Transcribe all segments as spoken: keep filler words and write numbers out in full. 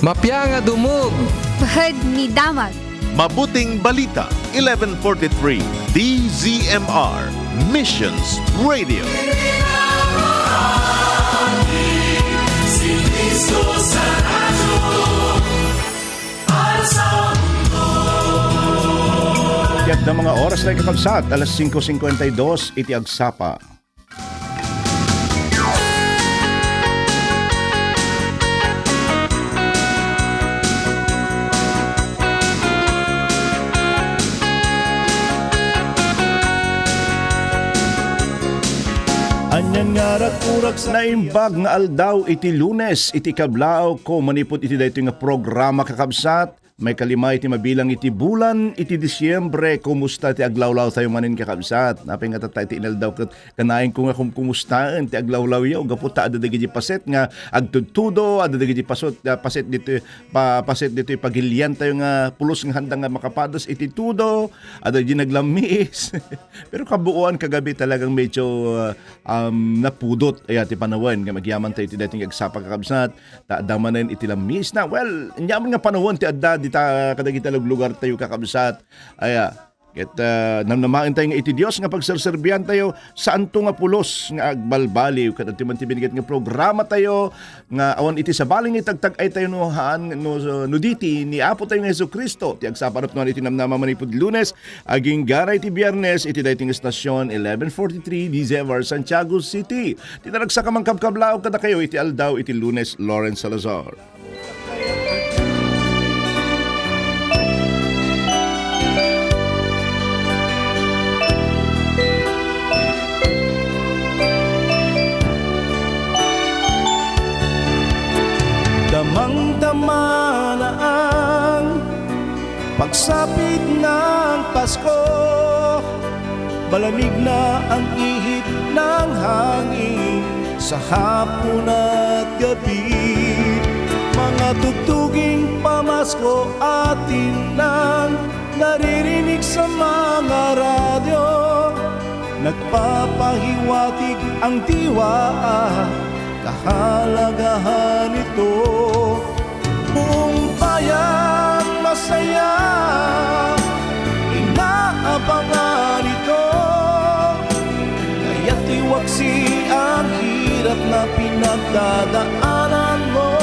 Mapia nga dumog. Pahad ni damag. Mabuting Balita, eleven forty-three, D Z M R, Missions Radio. Ket da mga oras na ikakabsat, alas singko singkwenta y dos iti agsapa. Anian nga rakurak sa naimbag nga aldaw iti Lunes, iti kablaaw ko manipud iti daytoy nga programa, kakabsat. Maikalima iti mabilang iti bulan iti Disiembre. Kumusta ti aglawlaw tayo manen, kakabsat? Napay nga tatta iti inaldaw ket kanayon ko nga kum-, kumustaen ti aglawlawyo gapu ta adda dagiti paset nga agtudtudo, adda dagiti pasot-, ah, paset ditoy, pa-, paset ditoy pagilian tayo nga pulos nga handa nga makapadas iti tudo, adda di naglammis. Pero kabuuan kagabi talagang medyo, ah, um, napudot aya ti panawen nga agyaman tayo iti daytoy nga agsapa, kakabsat. Ta adda manen iti lammis na. Well, ania man nga panawen ti adda dita kadagiti luglugar tayo, kakabsat. Aya, ket, ah, namnamaen tayo nga iti Dios nga pagserserbian tayo, saanto nga pulos nga agbalbaliw. Ket adtoy man ti binigit nga programa tayo nga awan iti sabali nga itagtag-ay tayo no haan, no, no diti ni Apo tayo nga Jesu-Cristo. Ti agsapa napnuan iti namnama manipud Lunes, agingga iti Biernes, iti daytoy nga estasyon, eleven forty-three, D Z M R Santiago City. Ti naragsak a mangkabkablaw kadakayo iti aldaw iti Lunes, Lawrence Salazar. Damang-damana ang pagsapit ng Pasko, malamig na ang ihip ng hangin sa hapon at gabi. Mga tugtuging pamasko atin nang naririnig sa mga radyo, nagpapahiwatig ang diwa kahalagahan nito. Buong bayan masaya, inaabangan ito. Kaya't iwaksi ang hirap na pinagdadaanan mo.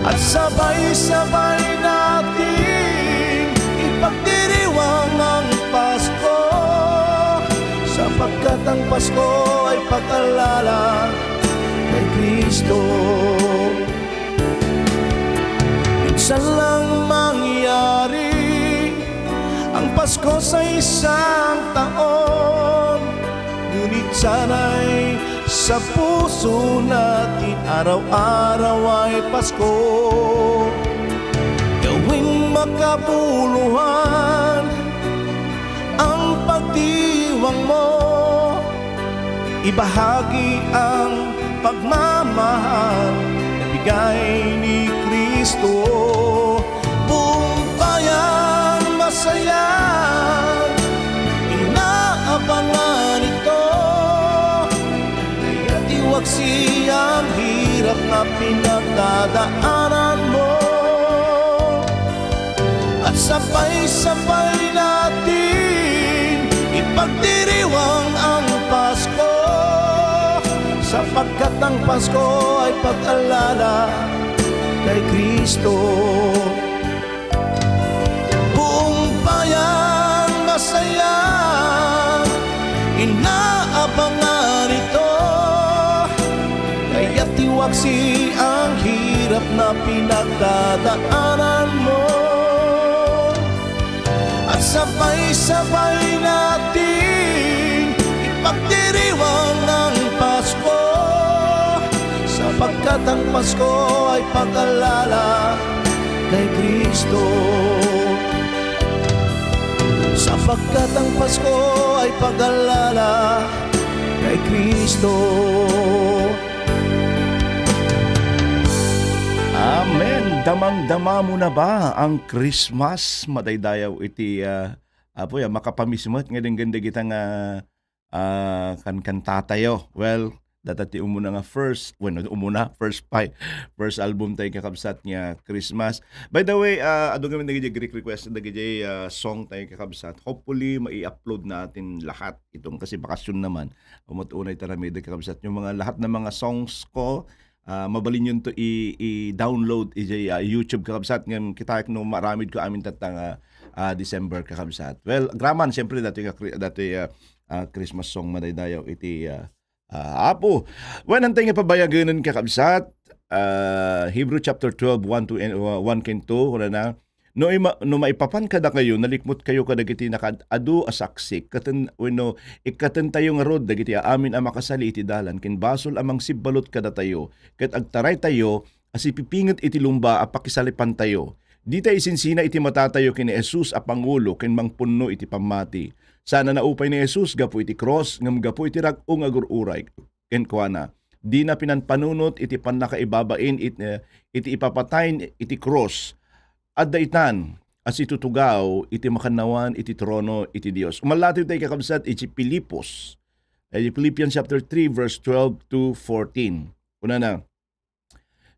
At sabay-sabay nating ipagdiriwang ang Pasko, sapagkat ang Pasko ay pag-alala kay Kristo. Minsan lang mangyari ang Pasko sa isang taon, ngunit sana'y sa puso natin araw-araw ay Pasko. Gawing makabuluhan ang pagdiwang mo, ibahagi ang pagmamahal na bigay ni Kristo. Buong bayan masaya, inaabangan ito. Kaya't iwaksi ang hirap na pinagdadaanan mo. At sabay-sabay natin ipagdiriwang ang Pasko, sapagkat ang Pasko ay pag-alala kay Kristo. Buong bayan masaya, inaabangan ito. Kaya't iwaksi ang hirap na pinagdadaanan mo. At sabay-sabay natin ipagdiriwang ang Pasko, sapagkat ang Pasko ay pag-alala kay Kristo. Sapagkat ang Pasko ay pag-alala kay Kristo. Amen. Damang-dama mo na ba ang Christmas? Madaydayaw iti, ah, apo ya, makapamismet nga denggen dagita nga, ah, kankanta tayo. Well, Data ti umuna nga first, bueno, umuna, first pay, first album tayo, kakabsat, nga Christmas. By the way, ah, adu ngamin dagiti Greek request, dagiti, ah, song tayo, kakabsat. Hopefully, mai-upload natin lahat itong, kasi bakasyon naman. Umat unay taramid, kakabsat. Yung mga, lahat ng mga songs ko, ah, mabalin yun to i-, i-download, ijay, ah, YouTube, kakabsat. Ngem kita no maramid ko amin tatta nga, ah, December, kakabsat. Well, agraman, siyempre, dati nga Chri-, dati, ah, ah, Christmas song madaydayaw iti, ah, ah, Apo. Wen, antay nga pabayagenen, kakabsat, ah, Hebrew chapter twelve, one to, uh, one ken two, kuna na, "No ima-, no maipapan kadakayo, nalikmot kayo kadagiti nakaad-adu a saksi, katen, wenno ikkaten tayo ngarud dagiti amin a makasali iti dalan, ken basol a mangsibbalot kadatayo, ket agtaray tayo a sipipinget iti lumba a pakisalipan tayo." Dita isinsina iti matatayo ken ni Jesus a pangulo ken mangpunno iti pammati. Sana naupay ni Jesus gapu iti krus, ngem gapu iti rag-o nga agur-uray kenkuana. Dina pinanpanunot iti pannakaibabain it-, eh, iti ipapatay iti krus. Adda itan a situtugaw iti makannawan iti trono iti Dios. Umalatiw tayo, kakabsat, iti Filipos. Eh, Philippians chapter three, verse twelve to fourteen. Kunana,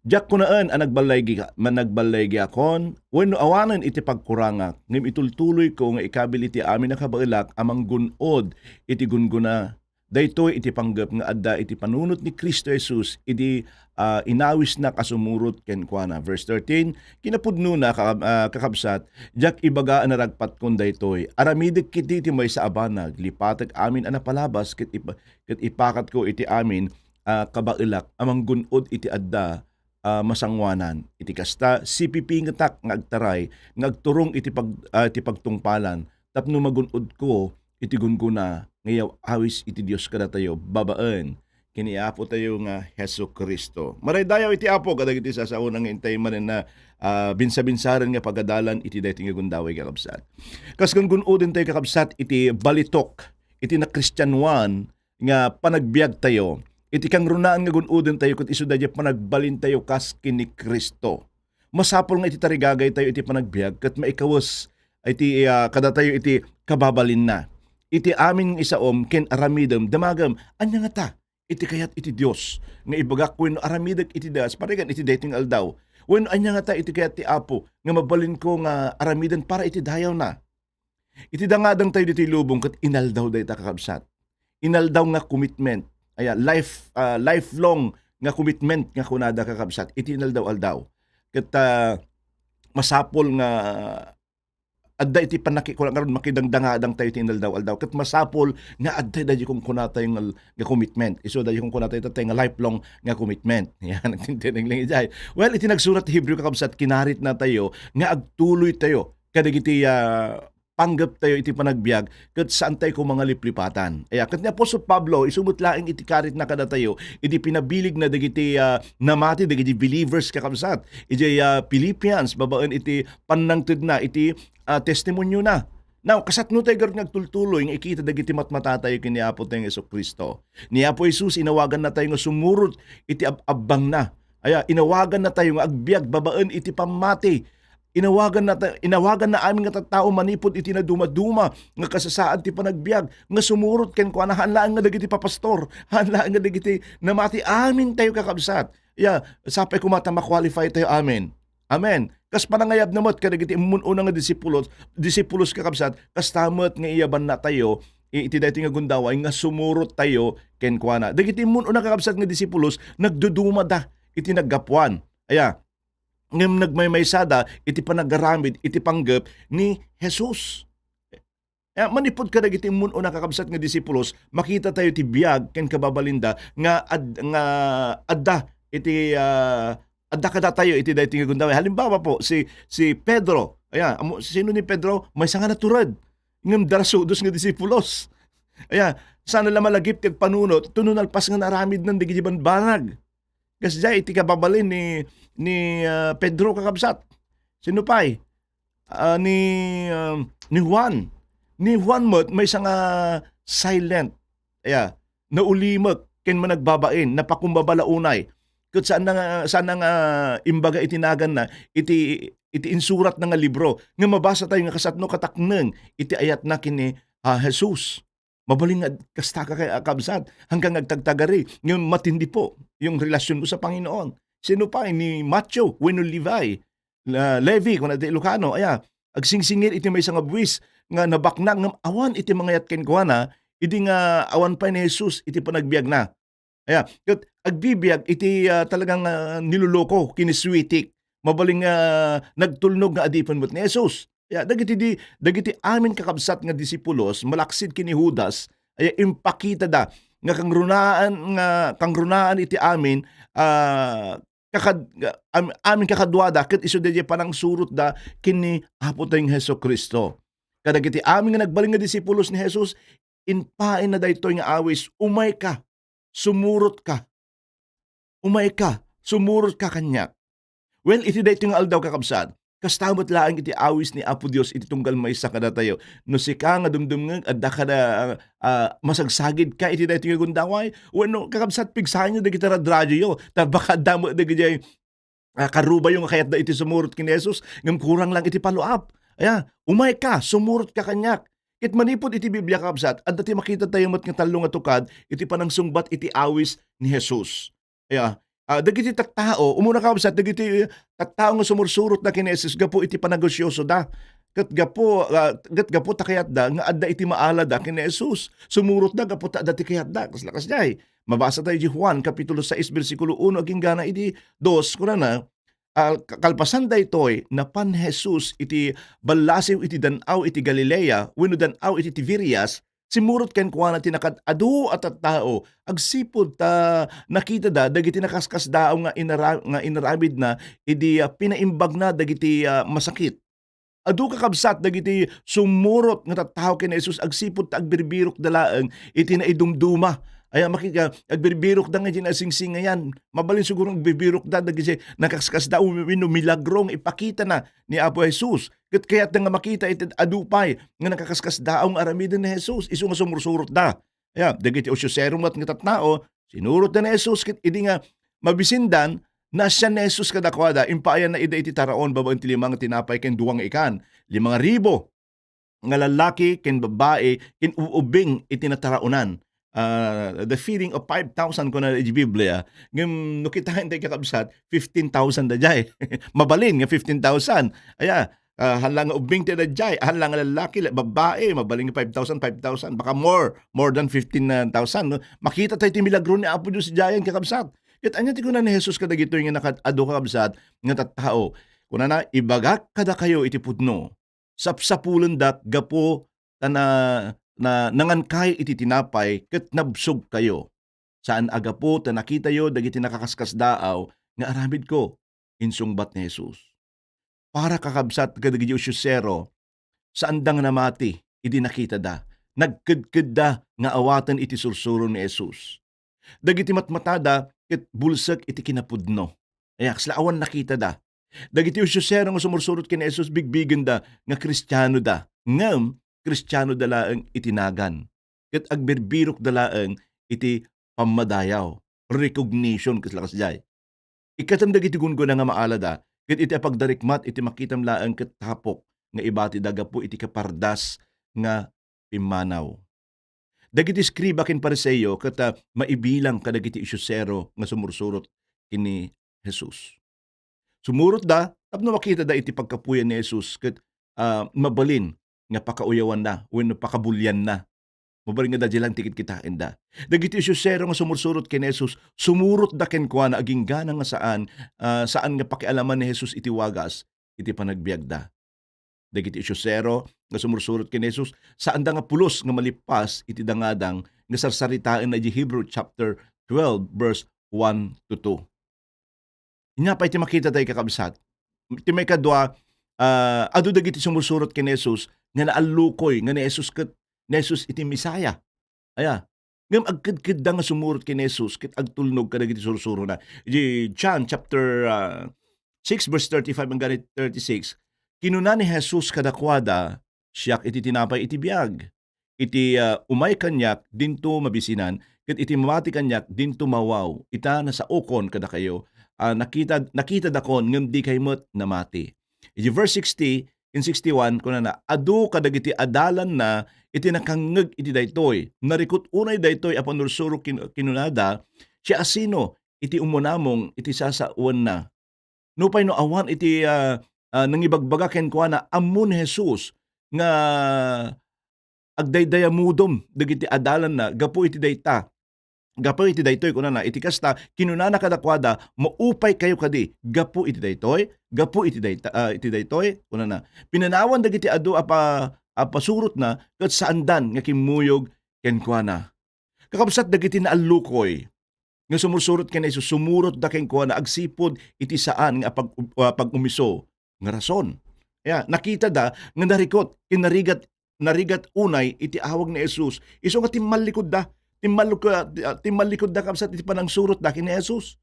"Diak kunaen a nagballaygi-, managballaygiakon, wenno awanen iti pagkurangak, ngem itultuloyko nga ikabil iti amin a kabaelak a manggun-od iti gunggona. Daytoy iti panggep nga adda iti panunot ni Cristo Jesus idi, ah, inawisnak a sumurot kenkuana." Verse thirteen, kinapudnona, ka-, ah, kakabsat, "Diak ibaga a naragpatkon daytoy. Aramidek ketdi ti maysa a banag, lipatek amin a napalabas ket ipa-, ket ipakatko iti amin a kabaelak a manggun-od iti adda a masangoanan. Iti kasta, sipipingetak nga agtaray nga agturong iti pag-, ah, iti pagtungpalan tapno magun-odko iti gunggona nga iyaw-awis iti Dios kadatayo babaen ken ni Apo tayo nga Jesu-Cristo." Maraydayaw iti Apo kadagiti sasaona nga intay manen a, ah, binsabinsaren nga pagadalan iti daytoy nga gundaway, kakabsat. Kas gun-gun-oden tayo, kakabsat, iti balitok iti nakristianuan nga panagbiag tayo, iti kangrunaan nga gun-oden tayo ket isu daydiay panagbalin tayo kas ken ni Cristo. Masapul nga iti tarigagay tayo iti panagbiag ket maikawes iti, ah, kadatayo iti kababalinna. Iti amin nga isaom ken aramidem, damagem, ania ngata iti kayat iti Dios nga ibagak wenno aramidek iti das, paregan iti daytoy nga aldaw? Wenno ania ngata iti kayat ti Apo nga mabalinko nga aramiden para iti dayawna? Iti dangadang tayo ditoy lubong ket inaldaw dayta, kakabsat. Inaldaw nga commitment. Aya, life, ah, lifelong nga commitment nga kunada, kakabsat. Iti inaldaw-aldaw. Ket, ah, masapul nga adda iti pannaki-, kuna ngarud, makidangdangadang tayo iti inaldaw-aldaw. Ket masapul nga adda daydi kunkuna tayo nga, nga commitment. Isu daydi kunkuna tayo tayo nga lifelong nga commitment. Yan, nagtintinengling ijay. Well, iti nagsurat ti Hebreo, kakabsat, kinarit na tayo nga agtuloy tayo kadagiti, ah, panggep tayo iti panagbiag, ket saan tayo koma nga liplipatan. Aya, ket ni Apostol Pablo, isu met laeng iti karit na kadatayo, idi pinabilig na dagiti, ah, namati, dagiti believers, kakabsat, iti, ah, Philippians, babaen iti pannangted na, iti, ah, testimonio na. Now, kasatno tayo garud nga agtultuloy nga ikita dagiti matmata tayo ken ni Apo tayo nga Jesu-Cristo. Ni Apo Jesus, inawagan na tayo nga sumurot iti ab-, abbang na. Aya, inawagan na tayo nga agbiag babaen iti pammati. Inawagan na ta-, inawagan na amin nga tattao manipud iti naduma-duma nga kasasaad ti panagbiag nga sumurot kenkuana, haan laeng nga dagiti papastor, haan laeng nga dagiti namati, amin tayo, kakabsat. Ya, sapay koma ta ma-qualify tayo amin. Amen. Kas panangayabna met kadagiti immun-una nga disipulos, disipulos, kakabsat, kasta met nga iyabanna tayo i-, iti daytoy nga gundaway nga sumurot tayo kenkuana. Dagiti immun-una, kakabsat, nga disipulos, nagdudumada iti naggapuan. Aya, ngem nagmaymaysada iti panagaramid iti panggep ni Jesus. Eh, manipud kadagiti immun-una, kakabsat, nga disipulos, makita tayo ti biag ken kababalinda nga ad-, nga adda iti, ah, adda kadatayo iti daytoy nga gundaway. Halimbawa po, si, si Pedro. Aya, amo, sino ni Pedro? Maysa nga natured. Ngem darasudos nga disipulos. Aya, sana la malagip ti agpanunot, tuno nalpas nga naaramidnan dagiti bambanag. Kasdiay iti kababalin ni, ni, ah, Pedro, kakabsat. Sino pay? Ah, ni, ah, ni Juan. Ni Juan met, maysa nga silent. Aya, naulimek ken managbabain, napakumbaba la unay. Ket saan na nga, saan na nga imbaga iti naganna, iti, iti insurat na nga libro, nga mabasa tayo nga kasatno katakneng iti ayatna ken ni, ah, Jesus. Mabalin nga kasta ka kay, ah, kabsat, hanggang agtagtagari. Ngayon, matindi po yung relasyon mo sa Panginoon. Sino pa? Ni Matthew, wenno Levi. La-, Levi, kuna ti Ilocano, aya, agsingsingir iti maysa nga buis nga nabaknang ngem awan iti mangayat kenkuana, idi nga awan pay ni Jesus iti panagbiagna. Aya, ket agbibiag iti, ah, talagang, ah, niloloko, kiniswitik. Mabalin nga nagtulnog nga adipen met ni Jesus. Aya, dagiti di, dagiti amin kakabsat nga disipulos, malaksid ken ni Judas, aya, impakitada nga kangrunaan nga, kangrunaan iti amin, ah, kakad-, am-, amin kakaduada ket isu daydiay panangsurotda ken ni Apo tayo nga Jesu-Cristo. Kadagiti amin nga nagbalin nga disipulos ni Jesus, impaayna daytoy nga awis, "Umayka, sumurotka. Umayka, sumurotka kaniak." Well, iti daytoy nga aldaw, kakabsat, kasta met laeng iti awis ni Apo Dios iti tunggal maysa kadatayo. No sika nga dumdumngeg, adda kada, ah, ah, masagsagidka iti daytoy nga gundaway, wenno, kakabsat, pigsaenyo dagiti radradioyo, ta baka adda met dagiti, ah, karubayo nga kayatda iti sumurot ken ni Jesus, ngem kurang lang iti follow-up. Aya, "Umayka, sumurotka kaniak." Ket manipud iti Biblia, kakabsat, adda ti makitatayo met nga tallo nga tukad iti panangsungbat iti awis ni Jesus. Aya, ah, dagiti tattao, umuna, kakabsat, dagiti tattao nga sumursurotda ken ni Jesus gapu iti panagosiosoda. Ket gapu, ah, ket gapu ta kayatda nga adda iti maalada ken ni Jesus. Sumurotda gapu ta adda ti kayatda. Kasla kasdiay. Mabasa tayo di Juan, Kapitulo sais, bersikulo uno, agingga na idi dos, kunana, ah, ka-, kalpasan daytoy, napan ni Jesus iti ballasiw iti dan-aw iti Galilea, wenno dan-aw iti Tiberias, simmurot kenkuana ti nakaad-adu a tattao, agsipud ta nakitada dagiti nakaskasdaaw nga inara-, nga inaramidna idi, ah, pinaimbagna dagiti, ah, masakit. Adu, kakabsat, dagiti sumurot nga tattao ken ni Jesus agsipud ta agbirbirokda laeng iti naidumduma. Aya, makika-, agbirbirokda nga di nasingsingayan. Mabalin siguro agbirbirokda dagiti nakaskasdaaw wenno milagro nga ipakitana ni Apo Jesus. Ket kayatda nga makita iti adu pay nga nakaskasdaaw nga aramiden ni Jesus, isu nga sumursurotda. Aya, dagiti usyusero met nga tattao, sinurotda ni Jesus ket idi nga mabisindan, naasian ni Jesus kadakuada, impaayanna ida iti taraon babaen ti lima nga tinapay ken dua nga ikan. Lima nga ribu nga lallaki ken babbai ken ub-ubbing iti nataraonan. Ah, the feeding of five thousand, kuna iti Biblia. Ngem no kitaen tayo, kakabsat, fifteen thousand daydiay. Mabalin nga fifteen thousand. Aya, ah, hala nga ubbing ti daydiay, hala nga lallaki, la-, babbai, mabalin nga five thousand, five thousand, baka more, more than fifteen thousand, no? Makita tayo ti milagro ni Apo Dios idiayen, kakabsat. Ket ania ti kuna ni Jesus kadagitoy nga nakaad-adu, kakabsat, nga tattao? Kunana, "Ibagak kadakayo iti pudno, sapsapulendak gapu ta na, na, nangankay iti tinapay ket nabsogkayo. Saan a gapu ta nakitayo dagiti nakaskasdaaw nga aramidko," insungbat ni Jesus. Para, kakabsat, kadagiti usyusero, saanda nga namati idi nakitada. Nagkedkedda nga awaten iti sursuro ni Jesus. Dagiti matmatada ket bulsek iti kinapudno. Aya, kasla awan nakitada. Dagiti usyusero nga sumursurot ken ni Jesus, bigbigenda nga Kristianoda, ngem Kristianoda laeng iti nagan, ket agbirbirokda laeng iti pammadayaw, recognition, kasla kasdiay. Ikkatem dagiti gungguna nga maalada, ket iti apagdarikmat iti makitam laeng ket tapok nga ibatida gapu iti kapardas nga pimmanaw. Dagiti eskriba ken Fariseo ket, ah, maibilang kadagiti usyusero nga sumursurot ken ni Jesus. Sumurotda tapno makitada iti pagkapuyan ni Jesus ket, ah, mabalin nga pakauyawanna wenno pakabulianna. Mabalin nga daydiay lang ti kitkitaenda. Dagiti usyusero nga sumursurot ken ni Jesus, sumurotda kenkuana agingga nga saan, ah, saan nga pakialaman ni Jesus iti wagas iti panagbiagda. Dagiti usyusero nga sumursurot ken ni Jesus, saanda nga pulos nga malippas iti dangadang nga sarsaritaenna iti Hebrew chapter twelve, verse one to two. Ania pay ti makita tayo, kakabsat? Ti maikadua, ah, adu dagiti sumursurot ken ni Jesus nga naallukoy nga ni Jesus ket, ni Jesus iti Messiah. Aya, ngem agkedkedda nga sumurot ken ni Jesus ket agtulnog kadagiti sursurona. Iti John chapter, ah, six, verse thirty-five hanggang thirty-six, kinuna ni Jesus kadakuada, "Siak iti tinapay iti biag. Iti, ah, umay kaniak, dinto mabisinan, ket iti mamati kaniak, dinto mawaw. Ita, nasaokon kadakayo, ah, nakita, nakitadakon, ngem dikay met namati." Iti verse sixty, in sixty-one, kunana, "Adu kadagiti adalanna iti nakangngeg iti daytoy. Narikut unay daytoy a panursuro kin-, kinunada, 'Siasino iti umunamong iti sasawenna?'" Nupay no awan iti, ah, ah, nangibagbaga kenkuana, ammo ni Jesus nga agdaydayamudom dagiti adalanna gapu iti dayta. Gapu iti daytoy, kunana, iti kasta, kinunana kadakuada, "Maupaykayo kadi gapu iti daytoy? Gapu iti dayta-, ah, iti daytoy?" kunana. Pinanawan dagiti adu a pa-, a pasurotna ket saandan nga kimmuyog kenkuana. Kakabsat, dagiti naallukoy nga sumursurot ken Jesus, sumurotda kenkuana agsipud iti saan nga pag-, ah, pag-umiso nga rason. Ya, nakitada nga narikot, kinarigat, narigat unay iti awag ni Jesus. Isu nga timmallikudda, timmalluko-, ah, timmallikudda, kabsat, iti panangsurotda ken ni Jesus.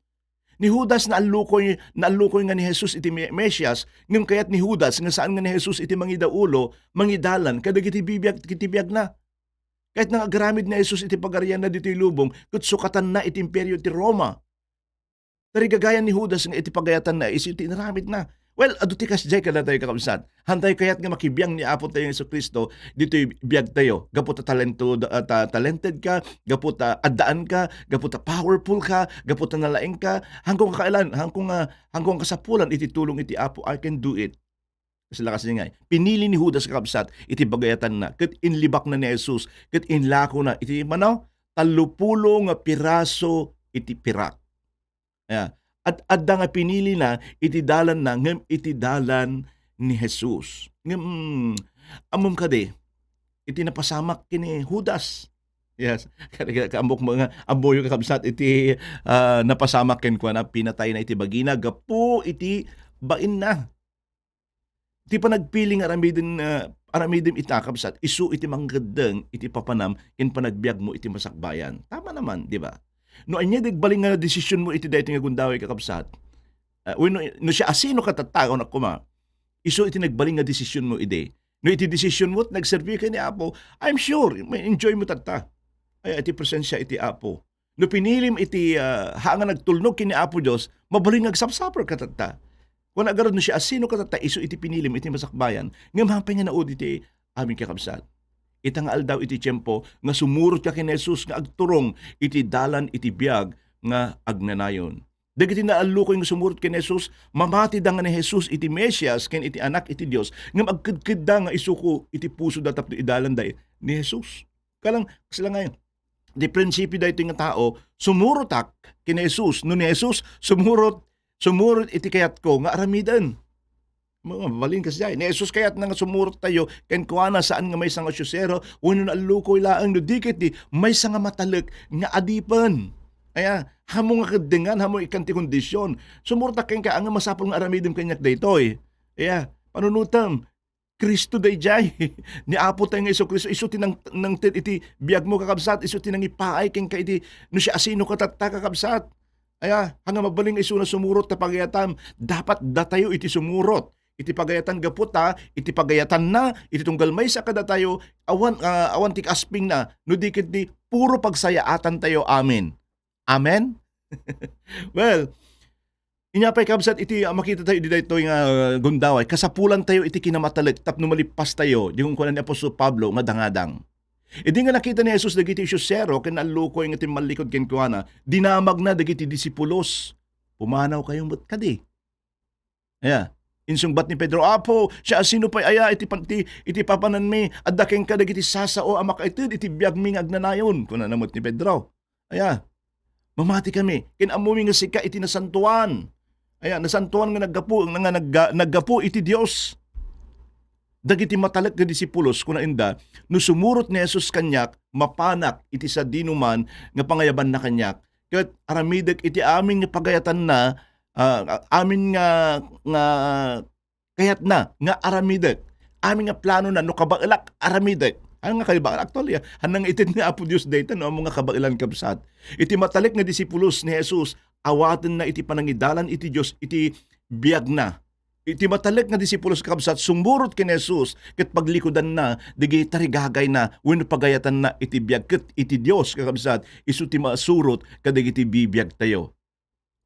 Ni Judas naallukoy, naallukoy nga ni Jesus iti Me-, Mesias, ngem kayat ni Judas nga saan nga ni Jesus iti mangidaulo, mangidalan kadagiti bibiag-, iti biagna. Kayat nga agaramid ni Jesus iti pagarianna ditoy lubong, ket sukatanna iti imperio ti Roma. Tarigagayan ni Judas nga iti pagayatanna, isu ti inaramidna. Well, adu ti kasdiay kadatayo, kakabsat. Hantay kayat nga makibiang ni Apo tayo Jesu-Cristo ditoy biag tayo. Gapu ta talento, ah, ta-, talented ka, gapu ta addaan ka, gapu ta powerful ka, gapu ta nalaing ka, hangko nga kailan, hangko nga, hangko nga kasapulan iti tulong iti Apo, I can do it. Kasla kasi nga, pinili ni Judas, kakabsat, iti bagayatanna, ket inlibakna ni Jesus, ket inlakona iti, mano, tallopulo nga piraso iti pirak. Aya, ad-, adda nga pinilina iti dalanna, ngem iti dalan ni Jesus. Ngem, mm, ammom kadi, iti napasamak ken ni Judas. Yes. Ka-, ka-, kaamok mo nga, ammoyo, kakabsat, iti, ah, napasamak kenkuana, pinatayna iti bagina gapu iti bainna. Ti panagpili nga aramiden, ah, aramidem ita, kabsat, isu iti mangkeddeng iti papanam ken panagbiagmo iti masakbayan. Tama naman, di ba? No ania ti agbalin nga desisionmo iti daytoy nga gundaway, kakabsat, ah, wenno no siasinoka tatta, kunak koma, isu iti nagbalin nga desisionmo idi. No iti desisionmo, nagserbi ka ni Apo, I'm sure, ma-enjoymo tatta. Ay, iti presensia iti Apo. No pinilim iti, ah, haan nga nagtulnog ken ni Apo Dios, mabalin nga agsapsapulka tatta. Kuna garud no siasinoka tatta, isu iti pinilim iti masakbayan, ngem apay nga naudi ti amin, kakabsat? Ita nga aldaw iti tiempo nga sumurotka ken ni Jesus nga agturong iti dalan iti biag nga agnanayon. Dagiti naallukoy nga sumurot ken ni Jesus, mamatida nga ni Jesus iti Mesias ken iti Anak iti Dios, ngem agkedkedda nga isuko iti pusoda tapno idalanda ni Jesus. Kalang, kasla nga, di prinsipyo daytoy nga tao, sumurotak ken ni Jesus. No ni Jesus, sumurot, sumurot iti kayatko nga aramiden. Mabalin kasdiay. Ni Jesus kayatna nga sumurot tayo kenkuana, saan nga maysa nga siusero, wenno naallukoy laeng, no di ket di maysa nga matalek nga adipen. Aya, hamo nga keddengan, hamo ikkan ti kondisyon. Sumurotak kenka, nga masapul nga aramidem kaniak daytoy. Aya, panunotem, Cristo daydiay. Ni Apo tayo nga Jesu-Cristo, isu ti nang-, nangted iti biagmo, kakabsat, isu ti nangipaay kenka iti no siasinoka tatta, kakabsat. Aya, haan nga mabalin nga isuna sumurot ta pagayatam. Dapat datayo iti sumurot iti pagayatan gapu ta iti pagayatanna, iti tunggal maysa kadatayo, awan, ah, awan ti kaaspingna, no di ket di puro pagsayaatan tayo. Amen. Amen? Well, inya pay, kabsat, iti, ah, makita tayo idi daytoy nga, ah, gundaway, kasapulan tayo iti kinamatalek tapno malippas tayo, di kunkuana ni apostol Pablo, nga dangadang. Idi nga nakita ni Jesus dagiti siusero ken naallukoy nga timmallikud kenkuana, dinamagna dagiti disipulos. Pumanawkayo met kadi. Aya, insungbat ni Pedro, "Apo, siasino pay aya iti pan-, ti, iti papananmi? Adda kenka dagiti sasao a makaited iti biagmi nga agnanayon," kunana met ni Pedro. Aya, "Mamati kami, ken ammomi nga sika iti nasantoan." Aya, nasantoan nga naggapu, nga nagga-, naggapu iti Dios. Dagiti matalek nga disipulos, kuna inda, "No sumurot ni Jesus kaniak, mapanak iti sadinoman nga pangayabanna kaniak, ket aramidek iti amin nga pagayatanna, ah, amin nga, nga kayatna nga aramidek, amin nga planona, no kabaelak, aramidek." Haan nga kabaelak? Actually, ah, haan nga ited ni Apo Dios dayta, no, ammo nga kabaelan, kabsat. Iti matalek nga disipulos ni Jesus, awatenna iti panangidalan iti Dios iti biagna. Iti matalek nga disipulos, kabsat, sumurot ken Jesus ket paglikudanna dagiti tarigagayna wenno pagayatanna iti biag ket iti Dios, kakabsat, isu ti masurot kadagiti bibiagtayo.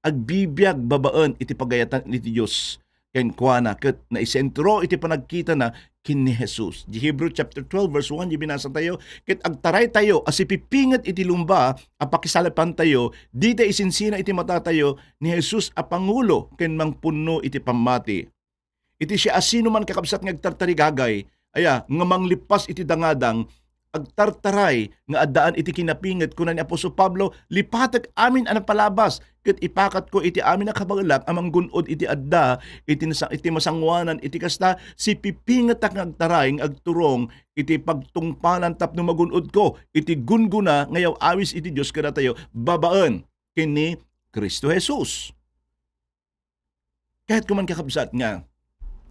Agbibiag babaen iti pagayatan iti Dios kenkuana, ket naisentro iti panagkitana ken ni Jesus. Di Hebrew chapter twelve, verse one, di binasa tayo, ket agtaray tayo a sipipinget iti lumba a pakisalepan tayo, dita isinsina iti mata tayo ni Jesus a pangulo ken mangpunno iti pammati. Iti siasinoman, kakabsat, nga agtartarigagay, aya, nga manglippas iti dangadang, agtartaray nga addaan iti kinapinget, kuna ni apostol Pablo, "Lipatek amin a napalabas, ket ipakatko iti amin a kabaelak a manggun-od iti adda iti nasa-, iti masangoanan." Iti kasta, sipipingetak nga agtaray nga agturong iti pagtungpalan tapno magun-odko iti gunggona nga yaw-awis iti Dios kadatayo babaen ken ni Cristo Jesus. Kayatko man, kakabsat, nga,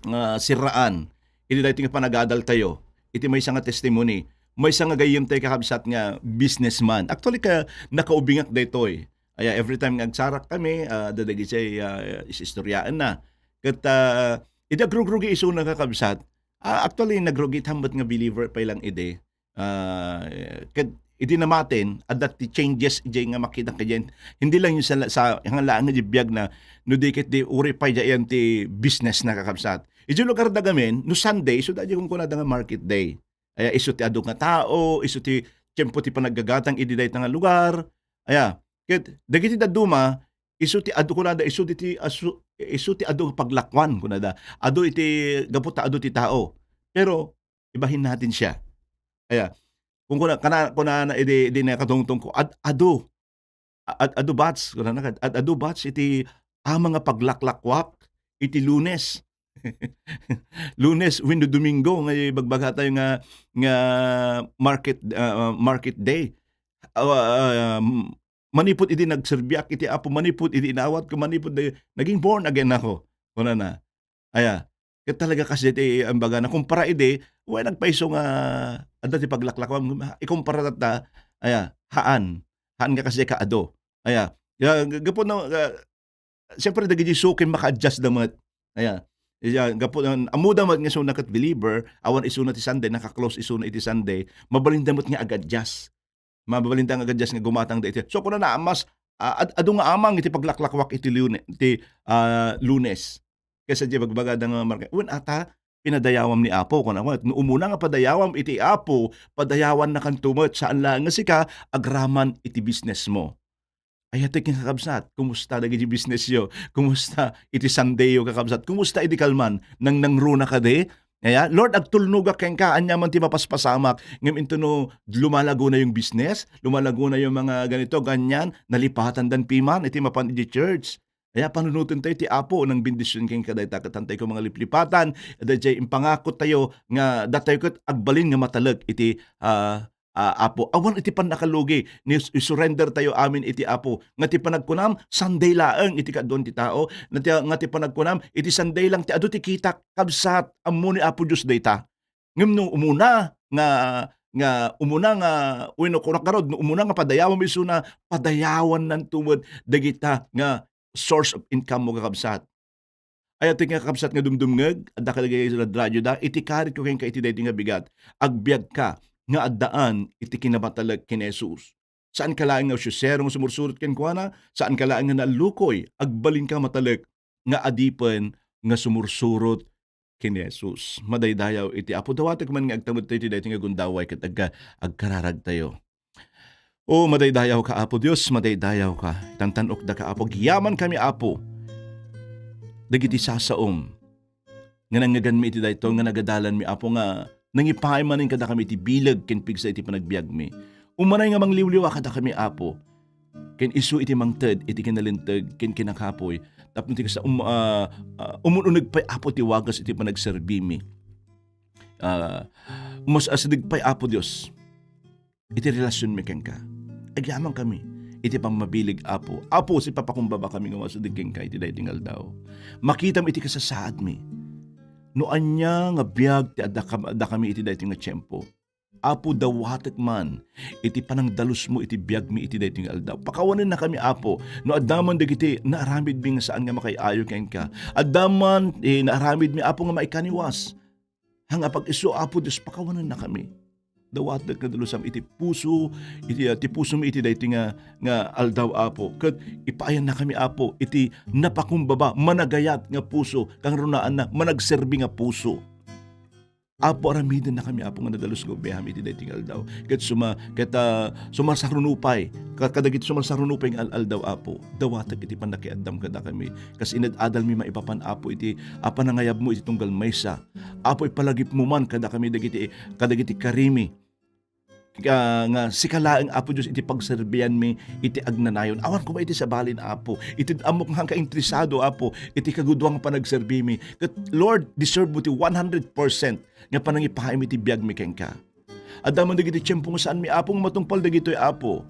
nga siraan iti daytoy nga panagadal tayo iti maysa nga testimony, maysa nga gayyem tayo, kakabsat, nga businessman. Actually, ka, nakaubingak daytoy. Aya, every time nga agsarak kami, ah, dadagiti, ah, is-istoryaen na. Ket, ah, idi agrugrugi isuna, kakabsat, ah, actually, nagrugi tammet nga believer pay lang idi. Ah, ket idi namaten, adda ti changes idiay nga makita kadiay. Hindi lang yung sa, sa, nga laeng nga biag na, no di ket di uri pay diay ti business na, kakabsat. Idiay lugar da gamin, no Sunday, isu da diay kunkunada nga market day. Aya, isu ti adu nga tao, isu ti tiempo ti panaggagatang idi dayta nga lugar. Aya, ket dagiti dadduma, isu ti adu kunada, isu ti, asu-, isu ti adu nga paglakuan kunada. Adu iti, gapu ta adu ti tao. Pero ibahin natin siya. Aya, kung kuna, kana, kunana idi, idi nakatungtong ko, ad-, adu, ad-, adu bats, kunana, ad-, adu bats iti ama nga paglaklakwak iti Lunes. Lunes, wenno Domingo, nga ibagbaga tayo nga, nga market, ah, market day. Ah, ah, manipud idi nagserbiak iti Apo, manipud idi inawat ko, manipud di-, naging born again ako. Kunana. Aya, ket talaga kasi ti, ambaga, nakumpara idi, wen, nagpayso nga adda ti paglaklakwam, ikumpara tatta, aya, haan. Haan nga kasi kaadu. Aya, ya, g-, gapu no, ah, siyempre, dagiti suki maka-adjust da met. Aya, ya, gapu, an-, ammoda met nga isuna ket believer, awan isuna ti Sunday, naka-close isuna iti Sunday, mabalin da met nga ag-adjust. Mabalin da nga ag-adjust nga gumatang da iti. So, kunana, mas, ah, ad-, adu nga amang iti paglaklakwak iti Lune-, iti, ah, Lunes. Kaysa di bagbaga da nga marka-, wen, ata, pinadayawam ni Apo, kuna, no umuna nga padayawam iti Apo, padayawannakanto met, saan laeng nga sika agraman iti business mo. Ayatek nga, kakabsat, kumusta dagiti business yo? Kumusta iti Sunday yo, kakabsat? Kumusta idi kalman? Nangnangruna kadi? Aya, Lord, agtulnogak kenka, ania man ti mapaspasamak. Ngem into no lumalaguna yung business, lumalaguna yung mga ganito, ganyan, nalipatandan piman iti mapan iti church. Aya, panunoten tayo ti Apo, nang bendision kenka dayta ket hantay ko mga liplipatan, dayjay impangako tayo nga datayo ket agbalin nga matalek iti, ah, ah, Apo. Awan iti pannakalugi, ni-, isurrender tayo amin iti Apo. Nga ti panagkunam, Sunday laeng iti kaaduan ti tao. Nga ti, nga ti panagkunam, iti Sunday lang ti adu ti kitak, kabsat, ammo ni Apo Dios dayta. Ngem no umuna nga, nga umuna nga, wenno kunak garud, no umuna nga padayawam isuna, padayawannanto met dagita nga source of income mo, kakabsat. Ayatek nga, kakabsat, nga dumdumngeg, adda kadagiti radradioda, iti karitko kenka iti daytoy nga bigat, agbiagka nga addaan iti kinamatalek ken ni Jesus. Saanka laeng nga usiusero nga sumursurot kenkuana, saanka laeng nga naallukoy, agbalinka matalek nga adipen nga sumursurot ken ni Jesus. Madaydayaw iti Apo. Dawatek man nga agtamedtayo iti daytoy nga gundaway ket agka-, agkararagtayo. O, madaydayawka, Apo Dios, madaydayawka. Tantan-okdaka, Apo. Agyamankami, Apo, dagiti sasaom nga nangngeganmi iti daytoy nga nagadalanmi, Apo, nga nangipaay manen kadakami iti bileg ken pigsa iti panagbiagmi. Umanay nga mangliwliwa kadakami, Apo, ken isu iti mangted iti kinalinteg ken kinakapuy tapno ti kasta um-, ah, ah, umun-uneg pay, Apo, ti wagas iti panagserbimi. Ah, umas-asideg pay, Apo Dios, iti relasionmi kenka. Agyamankami iti pammabileg, Apo. Apo, sipapakumbabakami nga umasideg kenka iti daytoy nga aldaw. Makitam iti kasasaadmi. No ania nga biag ti adda kam-, adda kami iti daytoy nga tiempo, Apo, dawatek man iti panangdalusmo iti biagmi iti daytoy nga aldaw. Pakawanennakami, Apo, no adda man dagiti naaramidmi nga saan nga makaay-ayo kenka. Adda man, eh, naaramidmi, Apo, nga maikaniwas. Nga pag-isu, Apo Dios, pakawanennakami. Dawatek nga dalusam iti puso, iti, ah, ti pusomi iti daytoy nga, nga aldaw, Apo. Ket ipaayannakami, Apo, iti napakumbaba, managayat nga puso, kangrunaanna, managserbi nga puso. Apo, aramidennakami, Apo, nga nadalus nga ubbiham iti daytoy nga aldaw. Ket suma-, ket, ah, sumarsarunupay, ka-, kadagiti sumarsarunupay nga al-aldaw, Apo, dawatek iti pannakiaddam kadakami. Kas inad-adalmi maipapan, Apo, iti, ah, panangayabmo iti tunggal maysa. Apo, ipalagipmo man kadakami dagiti, kadagiti karimi. Ah, nga sika laeng, Apo Dios, iti pagserbianmi iti agnanayon. Awan koma iti sabalin, Apo. Iti ammok nga kainteresado, Apo, iti kagudoan nga panagserbimi. Ket, Lord, deserve mo ti one hundred percent nga panangipaaymi iti biagmi kenka. Adda man dagiti tiempo nga saanmi, Apo, nga matungpal dagitoy, Apo.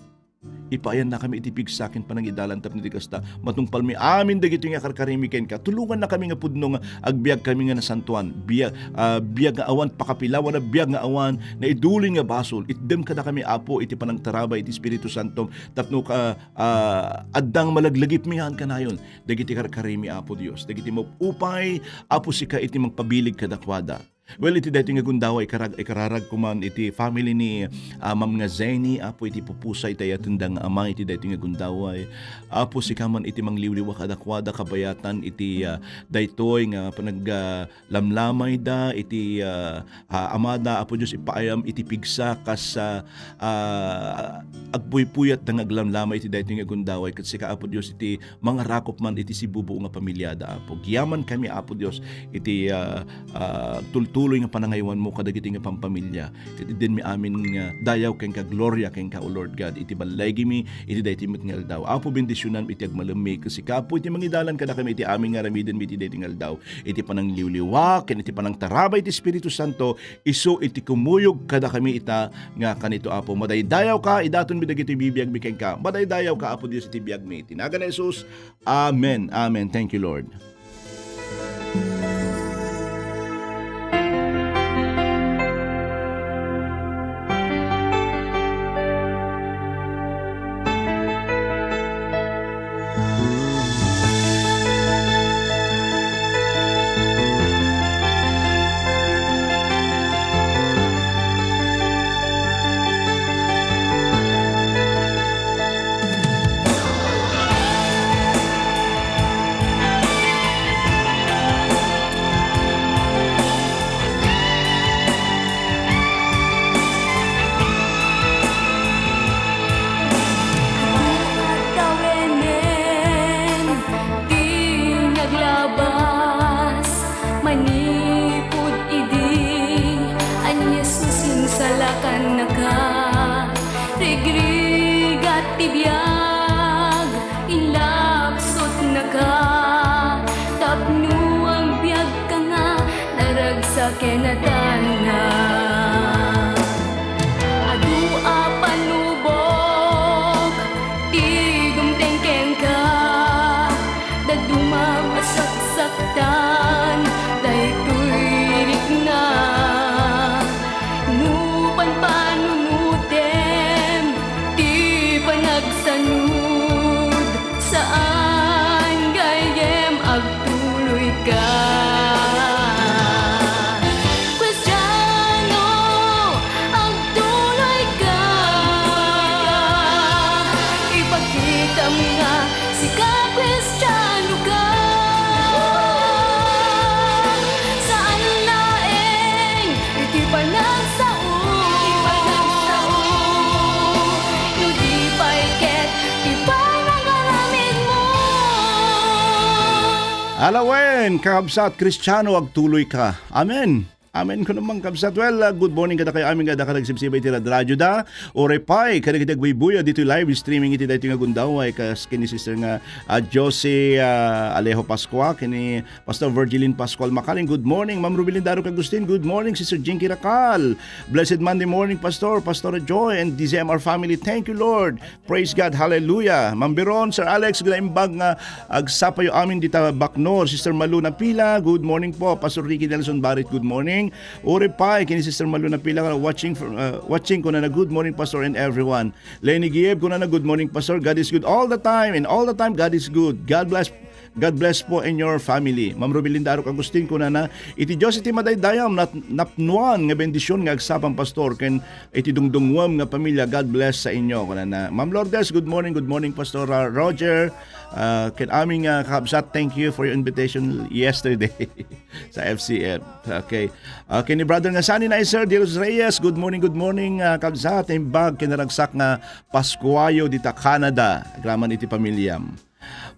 Ipaayannakami iti pigsa ken panangidalan tapno iti kasta, matungpalmi amin dagitoy nga karkarimi kenka. Tulongannakami nga pudno nga agbiagkami nga nasantoan. Biag, ah, biag nga awan pakapilawan, a biag nga awan naidulin nga basol. Itdem kadakami, Apo, iti panangtarabay iti Espiritu Santo tapno ka, ah, adda nga malaglagipmi nga kanayon dagiti karkarimi, Apo Dios. Dagiti maupay, Apo, sika iti mangpabilig kadakuada. Well, iti daytoy nga gundaway, ikarag-, ikararag ko man iti family ni, ah, Ma'am nga Zeny, Apo, iti pupusa iti ayatenda nga ama iti daytoy nga gundaway. Apo, sika man iti mangliwliwa kadakuada kabayatan iti, ah, daytoy nga panag-, ah, lamlamayda iti, ah, ah, amada, Apo Dios, ipaayam iti pigsa kas, ah, ah, agpuypuyatda nga aglamlamay iti daytoy nga gundaway, ket sika, Apo Dios, iti mangarakop man iti sibubuo nga pamiliada, Apo. Giyamankami, Apo Dios, iti, ah, ah, tultuloy nga panangaywanmo kadagiti nga pampamilya. Ket itdenmi amin nga dayaw kenka, gloria kenka, O Lord God, iti ballegimi, iti daytoy met nga aldaw. Apo, bendisionanmi iti agmalemmi, ket sika, Apo, iti mangidalan kadakami iti amin nga aramidenmi iti daytoy nga aldaw, iti panangliwliwa, ken iti panangtarabay iti Espiritu Santo, isu iti kumuyog kadakami ita nga kanito, Apo. Madaydayawka, idatonmi dagiti bibiagmi kenka. Madaydayawka, Apo Dios, iti biagmi. Iti nagan ni Jesus. Amen. Amen. Thank you, Lord. Tawenen ti naglabas manipud idi, ania, susinsalakannaka, rigrigat ti biag, inlapsutnaka, tapno agbiagka nga naragsak ken natanna. Adu a panubok ti dumteng kenka, dadduma masaksaktan daytoy rikna. No panpanunotem ti panagsanud, saan gayyem agtuloyka. Kristiano, agtuloyka. Ipakitam nga sika Kristiano ka. Saan laeng iti panagsao, iti panagsao, no di pay ket ti panangaramidmo. Alawen, kakabsat, Kristiano, agtuloyka. Amen. Amen. Kuno man, kabsat. Well, uh, good morning kadakayo amin nga adda ka nagsibsibay iti rad-, radyo da. Uray pay kadagiti agbuybuya ditoy live streaming iti daytoy nga gundaway, kas ken ni Sister nga, uh, Josie, uh, Alejo Pascua, ken ni Pastor Virgilin Pascual Makaling, good morning. Ma'am Rubilin Daruk Agustin, good morning. Sister Jinky Racal, blessed Monday morning, Pastor. Pastor Joy and D Z M R family, thank you, Lord. Praise God, hallelujah. Ma'am Biron, Sir Alex, naimbag nga agsapayo amin dita Bacnor. Sister Malu Napila, good morning po. Pastor Ricky Nelson Barit, good morning. Uray pay ken ni Sister Malu Napila, watching for, uh, watching, kunana, good morning, Pastor, and everyone. Lenny Gieb, kunana, good morning, Pastor. God is good all the time, and all the time God is good. God bless God bless po and your family. Ma'am Rubilinda Arok Agustin, kunana, "Iti Dios iti madaydayam, nat-, napnuan nga bendision nga agsapam, Pastor, ken iti dungdungngoem nga pamilya. God bless sa inyo," kunana. Ma'am Lourdes, good morning, good morning, Pastor, uh, Roger. Uh, ken amin nga kakabsat, thank you for your invitation yesterday sa F C F. Okay. Uh, ken ni Brother nga Sunny Nicer, De Los Reyes, good morning, good morning, uh, kabsat. Imbag ken naragsak nga Paskuayo dita Canada, agraman iti pamilyam.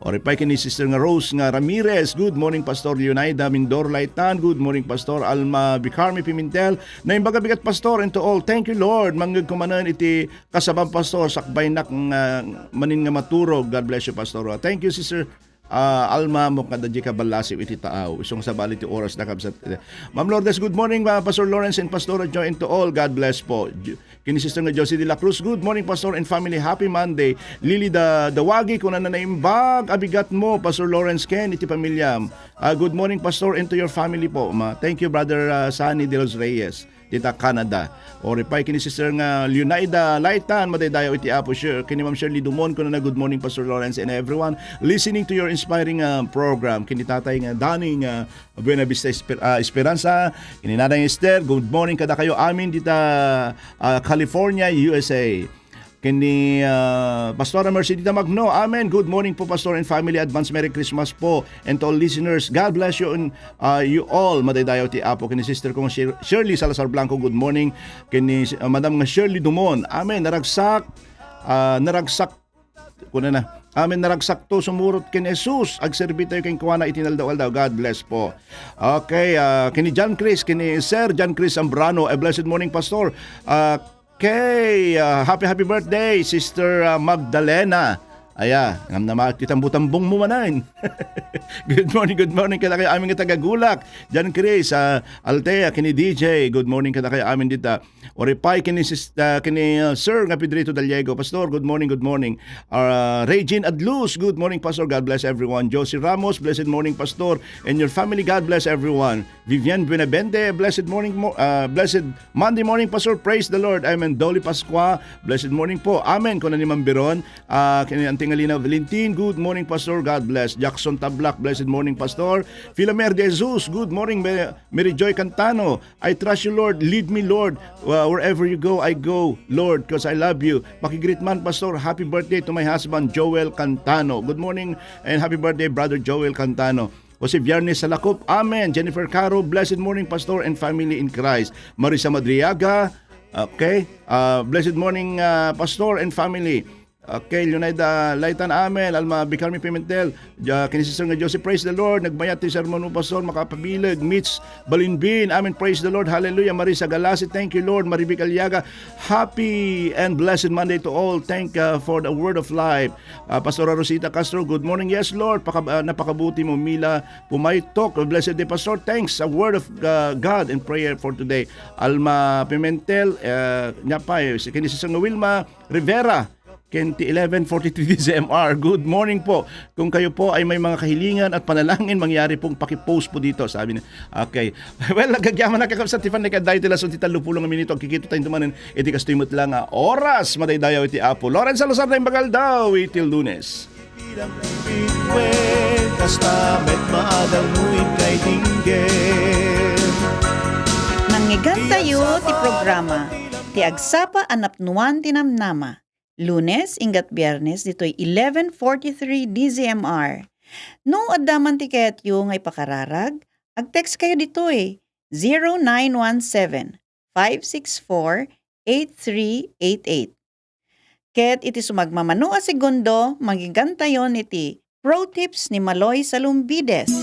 Or ipay ken ni Sister nga Rose nga Ramirez, "Good morning, Pastor Leonida Mindor Laitan. Good morning, Pastor Alma Bicarmi Pimentel. Naimbag a bigat, Pastor, and to all. Thank you, Lord. Mangngeg ko manen iti kasabam, Pastor. Sakbaynak nga manen nga maturog." God bless you, Pastor. Thank you, Sister, ah, Alma, mo kada di ka ballasiw iti taaw. Isung sabali ti oras na kabsat. Ma'am Lourdes, good morning, uh, Pastor Lawrence and Pastor Joy, and to all. God bless po. Ju-, Kini Sister nga Josie de la Cruz, "Good morning, Pastor and family. Happy Monday." Lily da Dawagi, kunana, "Naimbag a bigat mo, Pastor Lawrence, ken iti pamilyam." Ah, good morning, Pastor, and to your family po, ma. Thank you, Brother, ah, Sunny de los Reyes, dita Canada. Or ipay kini Sister nga Leonida Laitan, "Madaydayaw iti Apo." Sure, kini Ma'am Shirley Dumon, kunana, "Good morning, Pastor Lawrence, and everyone listening to your inspiring, ah, program." Kini Tatay nga Danny nga Buena Vista Esper-, ah, Esperanza, kini Nanay Esther, "Good morning kadakayo amin dita, ah, California, U S A." Kini, ah, Pastora Mercedita Magno, "Amen. Good morning po, Pastor and family. Advance Merry Christmas po. And to all listeners, God bless you and, ah, you all." Madaydayaw ti Apo. Kini sister kong Shir-, Shirley Salazar Blanco, "Good morning." Kini, ah, Madam nga Shirley Dumon, "Amen. Naragsak, ah, naragsak," kunana, "Amen, naragsakto sumurot ken Jesus. Agserbi tayo kenkuana iti inaldaw-aldaw." God bless po. Okay, ah, kini John Chris, kini Sir John Chris Zambrano, "A blessed morning, Pastor." Ah, okay, ah, happy, happy birthday, Sister, ah, Magdalena. Aya, ngam na makita tambong mo manen. Good morning, good morning kadakayo amin nga taga-Gulak. John Chris, ah, Altea, kini D J, good morning kadakayo amin dita. Or ipay kini sis-, ah, kini, ah, Sir nga Pedrito Daliego, "Pastor, good morning, good morning." Ah, Regine Adluz, "Good morning, Pastor. God bless everyone." Josie Ramos, "Blessed morning, Pastor, and your family. God bless everyone." Vivian Buenavente, "Blessed morning, mo-, ah, blessed Monday morning, Pastor. Praise the Lord." Amen. Dolly Pascua, "Blessed morning po." Amen. Kuna ni Ma'am Biron, ah, kini Auntie Ngalina Valentin, "Good morning, Pastor. God bless." Jackson Tablak, "Blessed morning, Pastor." Filomer De Jesus, "Good morning, Ma-, Mary Joy Cantano. I trust you, Lord. Lead me, Lord. Uh, wherever you go, I go, Lord, 'cause I love you." Pakigreet man, Pastor, happy birthday to my husband, Joel Cantano. Good morning and happy birthday, Brother Joel Cantano. Jose Viernes Salakop, "Amen." Jennifer Caro, "Blessed morning, Pastor and family in Christ." Marisa Madriaga, okay. Uh, "Blessed morning, uh, Pastor and family." Okay, Leonida Laitan, "Amen." Alma Bicarmi Pimentel, ja, kini Sister nga Jose, "Praise the Lord. Nagmayat ti sermon mo, Pastor, makapabileg." Mitch Balinbin, "Amen. Praise the Lord. Hallelujah." Marisa Galasi, "Thank you, Lord." Maribik Aliaga, "Happy and blessed Monday to all. Thank, uh, for the word of life." Uh, Pastora Rosita Castro, "Good morning." "Yes, Lord. Paka-, uh, napakabuti mo." Mila Pumaytok, "Blessed day, Pastor. Thanks. A word of, uh, God and prayer for today." Alma Pimentel, uh, nya pay, si, kini Sister nga Wilma Rivera, ken ti eleven forty-three D Z M R. "Good morning po. Kung kayo po ay may mga kahilingan at panalangin, mangyari pong paki-post po dito," sabi niya. Okay. Well, agyaman na, kakabsat, ti panagkadayo ti lason ti tallopulo nga minuto. Agkikita tayo dumanen iti kastoy met la nga oras. Madaydayaw iti Apo. Lawrence Salazar, Naimbag a Aldaw iti Lunes. Bilang bitwen, kasta met maadal mo inkay dinggen. Nangngegatayo ti programa, Ti Agsapa a Napnuan ti Namnama. Lunes, inggat Biernes, ditoy eleven forty-three D Z M R. No adda man ti kayatyo nga ipakararag, ag-text kayo ditoy, zero nine one seven, five six four, eight three eight eight. Ket iti sumagmamano a segundo, manggegantayon iti Pro Tips ni Maloy Salumbides.